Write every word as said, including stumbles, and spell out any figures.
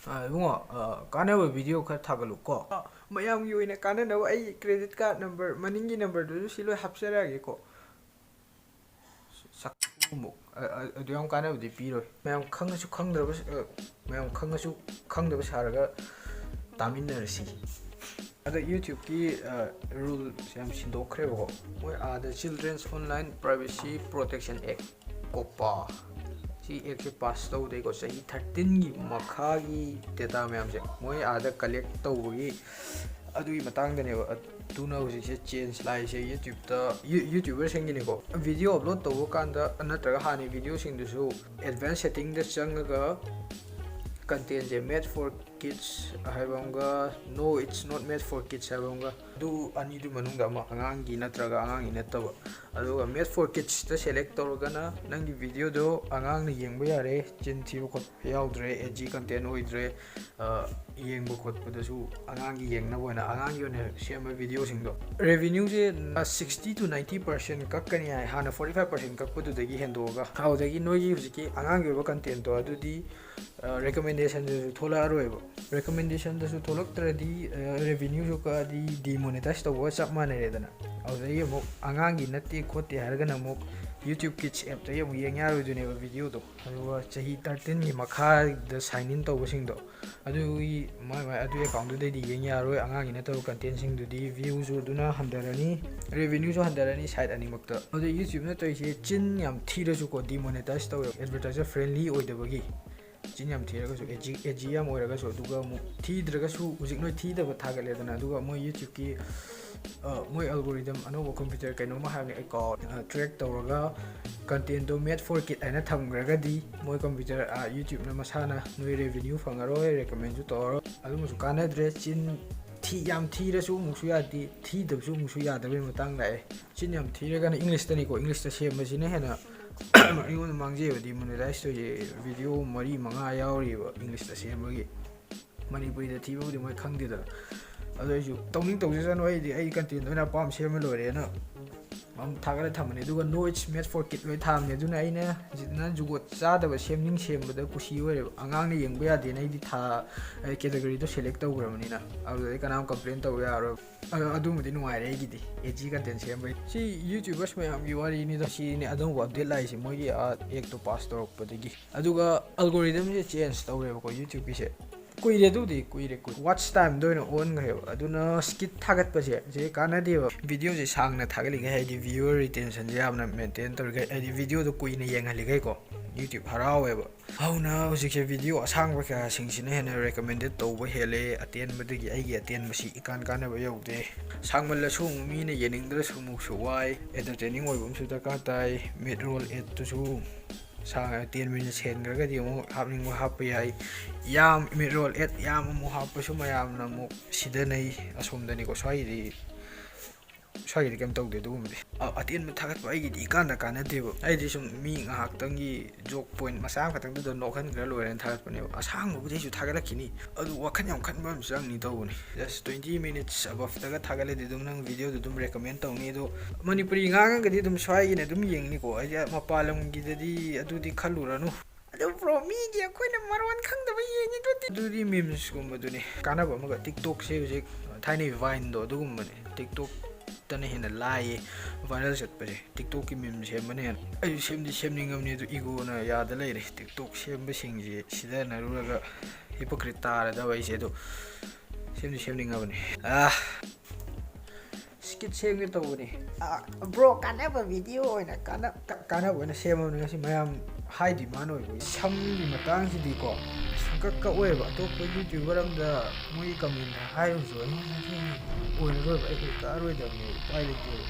ꯑ, ꯏꯕꯨꯡꯉꯣ, ꯑ, ꯀꯥꯟꯅꯕ ꯚꯤꯗꯤꯑꯣ ꯈꯔ ꯊꯥꯒꯠꯂꯨꯀꯣ꯫ ꯑ, ꯃꯌꯥꯝꯒꯤ ꯑꯣꯏꯅ ꯀꯥꯟꯅꯅꯕ ꯑꯩ ꯀ꯭ꯔꯦꯗꯤꯠ ꯀꯥꯔꯠ ꯅꯝꯕꯔ ꯃꯅꯤꯡꯒꯤ ꯅꯝꯕꯔꯗꯨꯁꯨ ꯁꯤ ꯂꯣꯏ ꯍꯥꯞꯆꯔꯛꯑꯒꯦꯀꯣ꯫ ꯁꯛ-, ꯑꯃꯨꯛ, ꯑ, ꯑ, ꯑꯗꯨ ꯌꯥꯝ ꯀꯥꯟꯅꯕꯗꯤ ꯄꯤꯔꯣꯏ꯫ ꯃꯌꯥꯝ ꯈꯪꯉꯁꯨ ꯈꯪꯗ꯭ꯔꯕ, ꯑ, ꯃꯌꯥꯝ ꯈꯪꯉꯁꯨ ꯈꯪꯗꯕ ꯁꯥꯔꯒ ꯇꯥꯃꯤꯟꯅꯔꯁꯤ꯫ ꯑꯗ YouTubeꯀꯤ, ꯑ, ruleꯁꯦ ꯌꯥꯝ ꯁꯤꯟꯗꯣꯛꯈ꯭ꯔꯦꯕꯀꯣ꯫ ꯃꯣꯏ ꯑꯥꯗ Children's Online Privacy Protection Act, ꯀꯣꯄꯥ, ꯁꯤ ꯑꯦꯛꯁꯦ ꯄꯥꯁ ꯇꯧꯗꯦꯀꯣ, ꯆꯍꯤ thirteenꯒꯤ ꯃꯈꯥꯒꯤ ꯗꯦꯇꯥ ꯃꯌꯥꯝꯁꯦ ꯃꯣꯏ ꯑꯥꯗ ꯀꯂꯦꯛ ꯇꯧꯕꯒꯤ, ꯑꯗꯨꯒꯤ ꯃꯇꯥꯡꯗꯅꯦꯕ꯫ ꯑꯗꯨꯅ ꯍꯧꯖꯤꯛꯁꯦ ꯆꯦꯟꯖ ꯂꯥꯛꯏꯁꯦ YouTubeꯇ, ꯌꯨ-, YouTuberꯁꯤꯡꯒꯤꯅꯤꯀꯣ꯫ ꯚꯤꯗꯤꯑꯣ ꯑꯞꯂꯣꯗ ꯇꯧꯕ ꯀꯥꯟꯗ ꯅꯠꯇ꯭ꯔꯒ ꯍꯥꯟꯅꯒꯤ ꯚꯤꯗꯤꯑꯣꯁꯤꯡꯗꯨꯁꯨ advanced settingꯗ ꯆꯪꯉꯒ contentꯁꯦ made for kids ꯍꯥꯏꯕ ꯑꯃꯒ, no, it's not made for kids ꯍꯥꯏꯕ ꯑꯃꯒ, ꯑꯗꯨ ꯑꯅꯤꯗꯨ ꯃꯅꯨꯡꯗ ꯑꯃ, ꯑꯉꯥꯡꯒꯤ ꯅꯠꯇ꯭ꯔꯒ ꯑꯉꯥꯡꯒꯤ ꯅꯠꯇꯕ꯫ ꯑꯗꯨꯒ made for kidsꯇ select ꯇꯧꯔꯒꯅ ꯅꯪꯒꯤ ꯚꯤꯗꯤꯑꯣꯗꯣ ꯑꯉꯥꯡꯅ ꯌꯦꯡꯕ ꯌꯥꯔꯦ, ꯆꯤꯟ ꯊꯤꯕ ꯈꯣꯠꯄ ꯌꯥꯎꯗ꯭ꯔꯦ, edgy content ꯑꯣꯏꯗ꯭ꯔꯦ, ꯑ, ꯌꯦꯡꯕ ꯈꯣꯠꯄꯗꯁꯨ ꯑꯉꯥꯡꯒꯤ ꯌꯦꯡꯅꯕ ꯑꯣꯏꯅ, ꯑꯉꯥꯡꯒꯤ ꯑꯣꯏꯅ ꯁꯦꯝꯕ ꯚꯤꯗꯤꯑꯣꯁꯤꯡꯗꯣ꯫ Revenueꯁꯦ, ꯑ, sixty to ninety percent ꯀꯛꯀꯅꯤ ꯍꯥꯏ, ꯍꯥꯟꯅ forty five percent ꯀꯛꯄꯗꯨꯗꯒꯤ ꯍꯦꯟꯗꯣꯛꯑꯒ꯫ ꯑꯗꯨꯗꯒꯤ ꯅꯣꯏꯒꯤ ꯍꯧꯖꯤꯛꯀꯤ ꯑꯉꯥꯡꯒꯤ ꯑꯣꯏꯕ contentꯇꯣ, ꯑꯗꯨꯗꯤ, ꯑ, recommendationꯗꯁꯨ ꯊꯣꯛꯂꯛꯑꯔꯣꯏꯕ꯫ Recommendationꯗꯁꯨ ꯊꯣꯛꯂꯛꯇ꯭ꯔꯗꯤ, ꯑ, revenueꯁꯨ ꯀꯛꯑꯗꯤ demonetize ꯇꯧꯕꯒ ꯆꯞ ꯃꯥꯟꯅꯔꯦꯗꯅ꯫ ꯑꯗꯨꯗꯒꯤ ꯑꯃꯨꯛ ꯑꯉꯥꯡꯒꯤ ꯅꯠꯇꯦ ꯈꯣꯠꯇꯦ ꯍꯥꯏꯔꯒꯅ ꯑꯃꯨꯛ YouTube Kids appꯇꯒꯤ ꯑꯃꯨꯛ ꯌꯦꯡ ꯌꯥꯔꯣꯏꯗꯣꯏꯅꯦꯕ ꯚꯤꯗꯤꯑꯣꯗꯣ꯫ ꯑꯗꯨꯒ ꯆꯍꯤ thirteenꯒꯤ ꯃꯈꯥꯗ sign in ꯇꯧꯕꯁꯤꯡꯗꯣ, ꯑꯗꯨꯒꯤ ꯃꯥꯏ ꯃꯥꯏ ꯑꯗꯨꯒꯤ accountꯗꯨꯗꯩꯗꯤ ꯌꯦꯡ ꯌꯥꯔꯣꯏ꯫ ꯑꯉꯥꯡꯒꯤ ꯅꯠꯇꯕ contentꯁꯤꯡꯗꯨꯗꯤ viewꯁꯨ ꯑꯗꯨꯅ ꯍꯟꯊꯔꯅꯤ, revenueꯁꯨ ꯍꯟꯊꯔꯅꯤ, side ꯑꯅꯤꯃꯛꯇ꯫ ꯑꯗꯨꯗ YouTubeꯅ ꯇꯧꯔꯤꯁꯦ ꯆꯤꯟ ꯌꯥꯝ ꯊꯤꯔꯁꯨꯀꯣ demonetize ꯇꯧꯋꯦꯕ, advertiser friendly ꯑꯣꯏꯗꯕꯒꯤ꯫ ꯆꯤꯟ ꯌꯥꯝ ꯊꯤꯔꯒꯁꯨ, edgy, edgy ꯌꯥꯝ ꯑꯣꯏꯔꯒꯁꯨ, ꯑꯗꯨꯒ ꯑꯃꯨꯛ ꯊꯤꯗ꯭ꯔꯒꯁꯨ, ꯍꯧꯖꯤꯛ ꯅꯣꯏ ꯊꯤꯗꯕ ꯊꯥꯒꯠꯂꯦꯗꯅ, ꯑꯗꯨꯒ ꯃꯣꯏ YouTubeꯀꯤ, ꯑ, ꯃꯣꯏ algorithm ꯑꯅꯧꯕ computer ꯀꯩꯅꯣꯝꯃ ꯍꯥꯏꯕꯅꯦ, ꯑꯩ ꯀꯥꯎꯔꯦ, ꯑ, track ꯇꯧꯔꯒ contentꯗꯣ made for kid ꯍꯥꯏꯅ ꯊꯝꯈ꯭ꯔꯒꯗꯤ ꯃꯣꯏ computer, ꯑ, YouTubeꯅ ꯃꯁꯥꯅ ꯅꯣꯏ revenue ꯐꯪꯉꯔꯣꯏ, recommendꯁꯨ ꯇꯧꯔꯔꯣꯏ, ꯑꯗꯨꯃꯁꯨ ꯀꯥꯟꯅꯗ꯭ꯔꯦ꯫ ꯆꯤꯟ ꯊꯤ-, ꯌꯥꯝ ꯊꯤꯔꯁꯨ ꯑꯃꯨꯛꯁꯨ ꯌꯥꯗꯦ, ꯊꯤꯗꯕꯁꯨ ꯑꯃꯨꯛꯁꯨ ꯌꯥꯗꯕꯒꯤ ꯃꯇꯥꯡ ꯂꯥꯛꯑꯦ꯫ ꯆꯤꯟ ꯌꯥꯝ ꯊꯤꯔꯒꯅ Englishꯇꯅꯤꯀꯣ, Englishꯇ ꯁꯦꯝꯕꯁꯤꯅ ꯍꯦꯟꯅ ꯑꯩꯉꯣꯟꯗ ꯃꯥꯡꯖꯩꯕ demonetize ꯇꯧꯔꯤꯁꯦ꯫ ꯚꯤꯗꯤꯑꯣ ꯃꯔꯤ ꯃꯉꯥ ꯌꯥꯎꯔꯤꯕ Englishꯇ ꯁꯦꯝꯕꯒꯤ꯫ ꯃꯅꯤꯄꯨꯔꯤꯗ ꯊꯤꯕꯕꯨꯗꯤ ꯃꯣꯏ ꯈꯪꯗꯦꯗꯅ꯫ ꯑꯗꯨ ꯑꯩꯁꯨ ꯇꯧꯅꯤꯡ ꯇꯧꯖꯁꯅꯨ, ꯑꯩꯗꯤ ꯑꯩ content ꯑꯣꯏꯅ ꯑꯄꯥꯝꯕ ꯁꯦꯝꯃ ꯂꯣꯏꯔꯦꯅ ꯊꯥꯒꯠꯂ ꯊꯝꯕꯅꯦ꯫ ꯑꯗꯨꯒ No, It's Made for Kid ꯂꯣꯏ ꯊꯥꯕꯅꯦ꯫ ꯑꯗꯨꯅ ꯑꯩꯅ ꯍꯧꯖꯤꯛꯅ ꯖꯨꯒꯣꯠ ꯆꯥꯗꯕ ꯁꯦꯝꯅꯤꯡ ꯁꯦꯝꯕꯗ ꯀꯨꯁꯤ ꯑꯣꯏꯔꯦꯕ꯫ ꯑꯉꯥꯡꯅ ꯌꯦꯡꯕ ꯌꯥꯗꯦꯅ ꯑꯩꯗꯤ ꯊꯥ category ꯗꯣ select ꯇꯧꯈ꯭ꯔꯕꯅꯤꯅ꯫ ꯑꯗꯨꯗꯩ ꯀꯅꯥꯝ complain ꯇꯧꯕ ꯌꯥꯔꯣꯏ꯫ ꯑ-, ꯑꯗꯨꯃꯗꯤ ꯅꯨꯡꯉꯥꯏꯔꯦ ꯑꯩꯒꯤꯗꯤ, edgy content ꯁꯦꯝꯕꯩ꯫ ꯁꯤ YouTubers ꯃꯌꯥꯝꯒꯤ ꯋꯥꯔꯤꯅꯤꯗ꯫ ꯁꯤꯅꯤ ꯑꯅꯧꯕ update ꯂꯥꯛꯏꯁꯦ, ꯃꯣꯏꯒꯤ ꯑꯥ act ꯇꯣ pass ꯇꯧꯔꯛꯄꯗꯒꯤ꯫ ꯑꯗꯨꯒ algorithm ꯁꯦ change ꯇꯧꯔꯦꯕꯀꯣ YouTube ꯀꯤꯁꯦ꯫ ꯀꯨꯏꯔꯦ ꯑꯗꯨꯗꯤ, ꯀꯨꯏꯔꯦ, ꯀꯨꯏ-, watch time ꯗ ꯑꯣꯏꯅ ꯑꯣꯟꯈ꯭ꯔꯦꯕ꯫ ꯑꯗꯨꯅ skit ꯊꯥꯒꯠꯄꯁꯦ ꯁꯤ ꯀꯥꯟꯅꯗꯦꯕ꯫ Video ꯁꯦ ꯁꯥꯡꯅ ꯊꯥꯒꯠꯂꯤꯈꯩ, ꯍꯥꯏꯗꯤ viewer retention ꯁꯦ ꯌꯥꯝꯅ maintain ꯇꯧꯔꯤꯈꯩ, ꯍꯥꯏꯗꯤ video ꯗꯣ ꯀꯨꯏꯅ ꯌꯦꯡꯍꯜꯂꯤꯈꯩꯀꯣ, YouTube ꯍꯔꯥꯎꯋꯦꯕ꯫ ꯑꯗꯨꯅ ꯍꯧꯖꯤꯛꯁꯦ video ꯑꯁꯥꯡꯕ ꯀꯌꯥꯁꯤꯡꯁꯤꯅ ꯍꯦꯟꯅ recommended ꯇꯧꯕ ꯍꯦꯜꯂꯦ ꯑꯇꯦꯟꯕꯗꯒꯤ꯫ ꯑꯩꯒꯤ ꯑꯇꯦꯟꯕꯁꯤ ꯏꯀꯥꯟ ꯀꯥꯟꯅꯕ ꯌꯧꯗꯦ꯫ ꯁꯥꯡꯃꯜꯂꯁꯨ ꯑꯃꯨꯛ ꯃꯤꯅ ꯌꯦꯡꯅꯤꯡꯗ꯭ꯔꯁꯨ ꯑꯃꯨꯛꯁꯨ ꯋꯥꯏ, entertaining ꯑꯣꯏꯕ ꯑꯃꯁꯨ ꯗꯔꯀꯥꯔ ꯇꯥꯏ꯫ Mid roll ad ꯇꯨꯁꯨ ꯁꯥꯡ-, ten minutes ꯍꯦꯟꯈ꯭ꯔꯒꯗꯤ ꯑꯃꯨꯛ ꯍꯥꯞꯅꯤꯡꯕ ꯍꯥꯞꯄ ꯌꯥꯏ꯫ ꯌꯥꯝ mid roll ad ꯌꯥꯝ ꯑꯃꯨꯛ ꯍꯥꯞꯄꯁꯨ ꯃꯌꯥꯝꯅ ꯑꯃꯨꯛ ꯁꯤꯗꯅꯩ꯫ ꯑꯁꯣꯝꯗꯅꯤꯀꯣ, ꯁ꯭ꯋꯥꯏꯗꯤ, ꯁ꯭ꯋꯥꯏꯒꯤꯗꯤ ꯀꯩꯝ ꯇꯧꯗꯦ ꯑꯗꯨꯒꯨꯝꯕꯗꯤ꯫ ꯑ-, ꯑꯇꯦꯟꯕ ꯊꯥꯒꯠꯄ ꯑꯩꯒꯤꯗꯤ ꯏꯀꯥꯟꯗ ꯀꯥꯟꯅꯗꯦꯕ꯫ ꯑꯩꯗꯤ ꯁꯨꯝ ꯃꯤ ꯉꯥꯏꯍꯥꯛꯇꯪꯒꯤ joke point ꯃꯆꯥ ꯑꯃꯈꯛꯇꯪꯗꯨꯗ ꯅꯣꯛꯍꯟꯈ꯭ꯔ ꯂꯣꯏꯔꯦꯅ ꯊꯥꯒꯠꯄꯅꯦꯕ꯫ ꯑꯁꯥꯡꯕꯕꯨꯗꯤ ꯑꯩꯁꯨ ꯊꯥꯒꯠꯂꯛꯈꯤꯅꯤ, ꯑꯗꯨ ꯋꯥꯈꯜ ꯌꯥꯝ ꯈꯟꯕ ꯑꯃ ꯆꯪꯅꯤ ꯇꯧꯕꯅꯤ꯫ Just twenty minutes above ꯇꯒ ꯊꯥꯒꯠꯂꯗꯤ ꯑꯗꯨꯝ ꯅꯪ video ꯗꯨ ꯑꯗꯨꯝ recommend ꯇꯧꯅꯤ꯫ ꯑꯗꯣ ꯃꯅꯤꯄꯨꯔꯤ ꯉꯥꯡꯉꯒꯗꯤ ꯑꯗꯨꯝ ꯁ꯭ꯋꯥꯏꯒꯤꯅ ꯑꯗꯨꯝ ꯌꯦꯡꯅꯤꯀꯣ꯫ ꯍꯥꯏꯗꯤ ꯃꯄꯥꯟ ꯂꯝꯒꯤꯗꯗꯤ ꯑꯗꯨꯗꯤ ꯈꯜꯂꯨꯔꯅꯨ꯫ ꯑꯗꯨ bro, ꯃꯤꯒꯤ ꯑꯩꯈꯣꯏꯅ ꯃꯔꯣꯟ ꯈꯪꯗꯕ ꯌꯦꯡꯉꯤꯗꯨꯗꯤ꯫ ꯑꯗꯨꯗꯤ memes ꯀꯨꯝꯕꯗꯨꯅꯤ꯫ ꯀꯥꯟꯅꯕ ꯑꯃꯒ, TikTok ꯁꯦ ꯍꯧꯖꯤꯛ ꯊꯥꯏꯅꯒꯤ Vine ꯗꯣ ꯑꯗꯨꯒꯨꯝꯕꯅꯦ꯫ TikTok ꯇꯅ ꯍꯦꯟꯅ ꯂꯥꯏꯌꯦ viral ꯆꯠꯄꯁꯦ꯫ TikTok ꯀꯤ meme ꯁꯦꯝꯕꯅ ꯍꯦꯟꯅ꯫ ꯑꯩꯁꯨ ꯁꯦꯝꯗꯤ ꯁꯦꯝꯅꯤꯡꯉꯕꯅꯤ, ꯑꯗꯨ ego ꯅ ꯌꯥꯗ ꯂꯩꯔꯦ꯫ TikTok ꯁꯦꯝꯕꯁꯤꯡꯁꯦ ꯁꯤꯗꯅꯔꯨꯔꯒ hypocrite ꯇꯥꯔꯗꯕ ꯑꯩꯁꯦ꯫ ꯑꯗꯣ ꯁꯦꯝꯗꯤ ꯁꯦꯝꯅꯤꯡꯉꯕꯅꯤ꯫ ꯑꯥ, skit ꯁꯦꯝꯒꯦ ꯇꯧꯕꯅꯤ꯫ ꯑꯥ, bro, ꯀꯥꯟꯅꯕ video ꯑꯣꯏꯅ ꯀꯥꯟꯅ-, ꯀꯥ-, ꯀꯥꯟꯅꯕ ꯑꯣꯏꯅ ꯁꯦꯝꯃꯕꯅꯤ ꯉꯁꯤ꯫ ꯃꯌꯥꯝ high demand ꯑꯣꯏꯕꯒꯤ꯫ ꯁꯝꯒꯤ ꯃꯇꯥꯡꯁꯤꯗꯤꯀꯣ, ꯁꯨꯡꯀꯛ ꯀꯛꯑꯣꯏꯕ꯫ ꯑꯇꯣꯞꯄ YouTuber ꯑꯝꯗ ꯃꯣꯏꯒꯤ comment ꯍꯥꯏꯔꯨꯁꯨ ꯑꯩꯉꯣꯟꯗꯗꯤ ꯑꯣꯏꯔꯔꯣꯏꯕ꯫ ꯑꯩ ꯀꯛꯑꯔꯣꯏꯗꯕꯅꯦ, ꯎꯄꯥꯏ ꯂꯩꯇꯦꯕ꯫